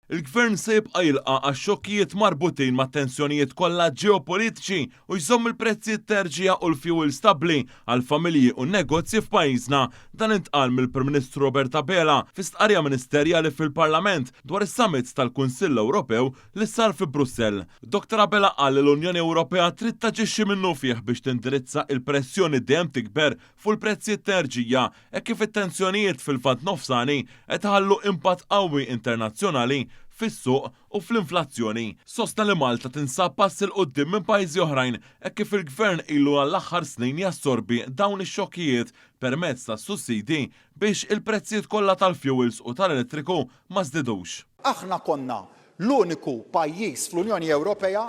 Il-Gvern se jibqa' jilqa' għax-xokkijiet marbutin mat-tensjonijiet kollha ġeopolitiċi u jżomm il-prezzijiet ta' erġija u l-fjuwil stabbli għall-familji u n-negozji f'pajjiżna. Dan intqal mill-Prim Ministru Robert Abela fi stqarrija ministerjali fil-Parlament dwar is-Summit tal-Kunsill Ewropew li sar fi Brussell. Dottor Abela qal li l-Unjoni Ewropea trid taġixxi minnufih biex tindirizza il-pressjoni dejjem tikber fuq il-prezzijiet ta' erġija hekk kif it-tensjonijiet fil-Lvant Nofsani qed iħallu impatt qawwi internazzjonali fis-suq u fl-inflazzjoni. Sostna li Malta tinsab pass 'il quddiem minn pajjiżi oħrajn hekk kif il-Gvern ilu għall-aħħar snin jassorbi dawn ix-xokkijiet permezz tas-sussidji biex il-prezzijiet kollha tal-fjuwils u tal-elettriku ma żdidux. Aħna konna l-uniku pajjiż fl-Unjoni Ewropea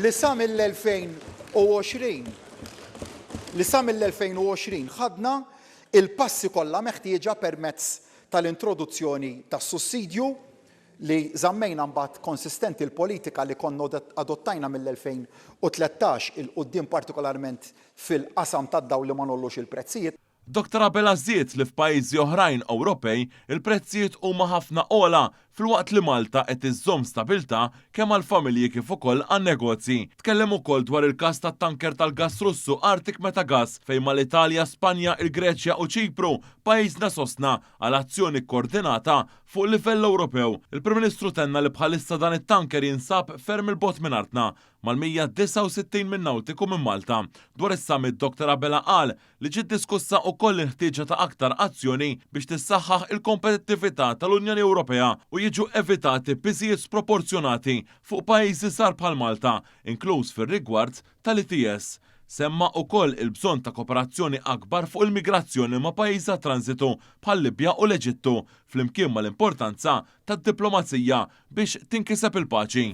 li sa mill-2020 li sa mill-2020 ħadna l-passi kollha meħtieġa permezz tal-introduzzjoni tas-sussidju li żammejna mbagħad konsistenti l-politika li konna adottajna mill-2013 'il quddiem partikolarment fil-qasam tad-dawl li ma ngħollux il-prezzijiet. Dottor Abela żied li f'pajjiżi oħrajn Ewropej il-prezzijiet huma ħafna ogħla filwaqt li Malta qed iżżomm stabilità kemm għall-familji kif ukoll għan-negozji. Tkellem ukoll dwar il-każ tat-tanker tal-gass Russu Arctic Metagas fejn mal-Italja, Spanja, il-Greċja u Ċipru pajjiżna sostna għal azzjoni kkordinata fuq livell Ewropew. Il-Prim Ministru tenna li bħalissa dan it-tanker jinsab ferm 'il bogħod minn artna, mal-169 mil nawtiku minn Malta. Dwar is-summit Dottor Abela qal li ġiet diskussa wkoll il-ħtieġa ta' aktar azzjoni biex tissaħħaħ il-kompetittività tal-Unjoni Ewropea u jiġu evitati piżijiet sproporzjonati fuq pajjiżi żgħar bħal Malta, inkluż fir-rigward tal-ETS. Semma ukoll il-bżonn ta' koperazzjoni akbar fuq il-migrazzjoni ma' pajjiżi ta' tranżitu bħal-Libja u l-Eġittu, flimkien mal-importanza tad-diplomazija biex tinkiseb il-paċi.